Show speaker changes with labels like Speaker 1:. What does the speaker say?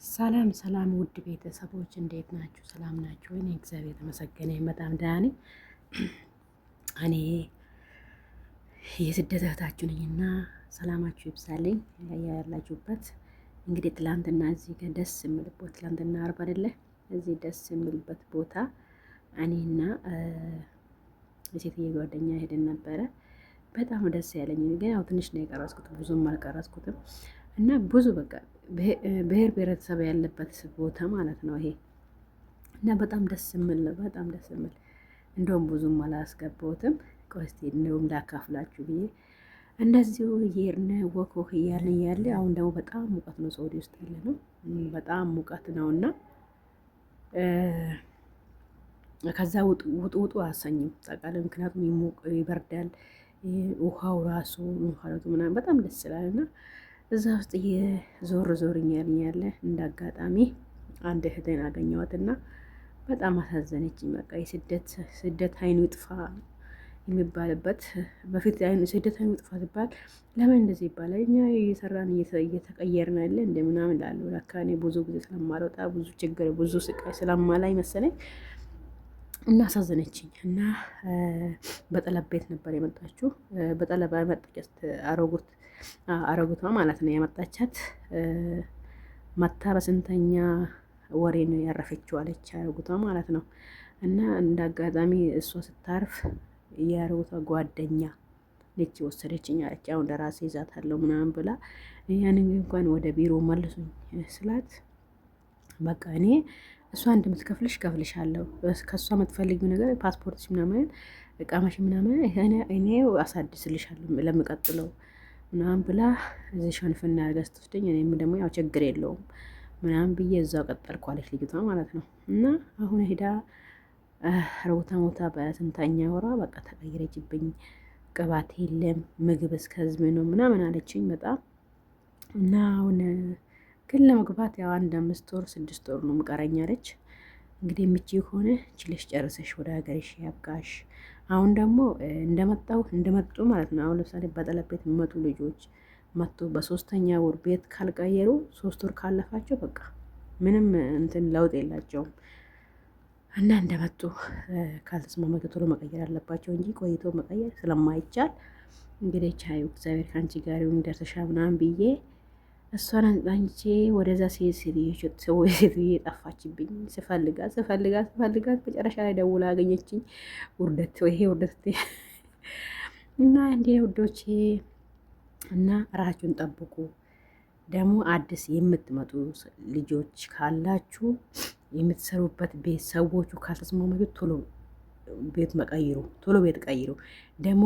Speaker 1: ሰላም ሰላም ውድ ቤተሰቦች እንዴት ናችሁ? ሰላም ናችሁ? እኔ እግዚአብሔር የተመሰገነ በጣም ደህና ነኝ። እኔ የስደት እህታችሁ ነኝና ሰላማችሁ ይብዛልኝ ያላችሁበት። እንግዲህ ትላንትና እዚህ ጋር ደስ የሚልበት ትላንትና አርብ አይደለ? እዚህ ደስ የሚልበት ቦታ እኔና የሴትዬ ጓደኛ ሄደን ነበረ። በጣም ደስ ያለኝ ግን ያው ትንሽ ነው የቀረጽኩት፣ ብዙም አልቀረጽኩትም እና ብዙ በቃ ብሔር ብሔረሰብ ያለበት ቦታ ማለት ነው ይሄ እና በጣም ደስ የሚል ነው። በጣም ደስ የሚል እንደውም ብዙም አላስገባሁትም። ቆይ እስኪ እንደውም ላካፍላችሁ ብዬ እንደዚሁ እየሄድን walk walk እያልን እያለ አሁን ደግሞ በጣም ሙቀት ነው፣ ሳውዲ ውስጥ ያለ ነው። በጣም ሙቀት ነው እና ከዛ ውጡ ውጡ አያሰኝም ታውቃለህ። ምክንያቱም ይበርዳል ውሃው ራሱ እንፋሎቱ ምናምን በጣም ደስ ይላል እና እዛ ውስጥ ዞር ዞር እያልን ያለ እንደ አጋጣሚ አንድ እህቴን አገኘኋትና በጣም አሳዘነችኝ። በቃ የስደት ስደት አይኑ ይጥፋ የሚባልበት በፊት ስደት አይኑ ይጥፋ ሲባል ለምን እንደዚህ ይባላል? እኛ እየሰራን እየተቀየርን ያለ እንደ ምናምን እላለሁ። ለካ እኔ ብዙ ጊዜ ስለማልወጣ ብዙ ችግር ብዙ ስቃይ ስለማላይ መሰለኝ እና አሳዘነችኝ። እና በጠለብ ቤት ነበር የመጣችው። በጠለብ መጣች አሮጉት አረጉቷ ማለት ነው ያመጣቻት። መታ በስንተኛ ወሬ ነው ያረፈችው አለች አረጉቷ ማለት ነው። እና እንደ አጋጣሚ እሷ ስታርፍ የአረጉቷ ጓደኛ ነች ወሰደችኝ አለች። አሁን ለራሴ ይዛታለሁ ምናምን ብላ ያንን እንኳን ወደ ቢሮ መልሱኝ ስላት በቃ እኔ እሷ እንደምትከፍልሽ ከፍልሻለሁ፣ ከእሷ የምትፈልጊው ነገር ፓስፖርትሽ ምናምን እቃማሽ ምናምን እኔ አሳድስልሻለሁ ለሚቀጥለው ምናምን ብላ እዚህ ሸንፍና አድርጋ ስትወስደኝ እኔም ደግሞ ያው ችግር የለውም ምናምን ብዬ እዛው ቀጠልኩ አለች ልጅቷ ማለት ነው። እና አሁን ሄዳ ረውታ ሞታ በስንተኛ ወሯ በቃ ተቀይረችብኝ። ቅባት የለም ምግብ እስከ ህዝብ ነው ምናምን አለችኝ በጣም እና አሁን ግን ለመግባት ያው አንድ 5 ወር 6 ወር ነው ምቀረኝ አለች። እንግዲህ የምችይ ከሆነ ችለሽ ጨርሰሽ ወደ ሀገርሽ ያብቃሽ። አሁን ደግሞ እንደመጣው እንደመጡ ማለት ነው። አሁን ለምሳሌ በጠለብ ቤት የሚመጡ ልጆች መጡ በሶስተኛ ወር ቤት ካልቀየሩ 3 ወር ካለፋቸው በቃ ምንም እንትን ለውጥ የላቸውም። እና እንደመጡ ካልተስማሙ ቶሎ መቀየር አለባቸው እንጂ ቆይቶ መቀየር ስለማይቻል እንግዲህ ቻዩ እግዚአብሔር ከአንቺ ጋር ይሁን ደርሰሻ ምናምን ብዬ እሷን አንጻንቼ ወደዛ ሴት ሴትዮ ጠፋችብኝ። ስፈልጋት ስፈልጋት ስፈልጋት መጨረሻ ላይ ደውላ አገኘችኝ። ውርደት ይሄ ውርደት እና እንዴ ውዶቼ፣ እና ራሳችሁን ጠብቁ። ደግሞ አዲስ የምትመጡ ልጆች ካላችሁ የምትሰሩበት ቤት ሰዎቹ ካልተስማማችሁ ቶሎ ቤት መቀይሩ፣ ቶሎ ቤት ቀይሩ። ደግሞ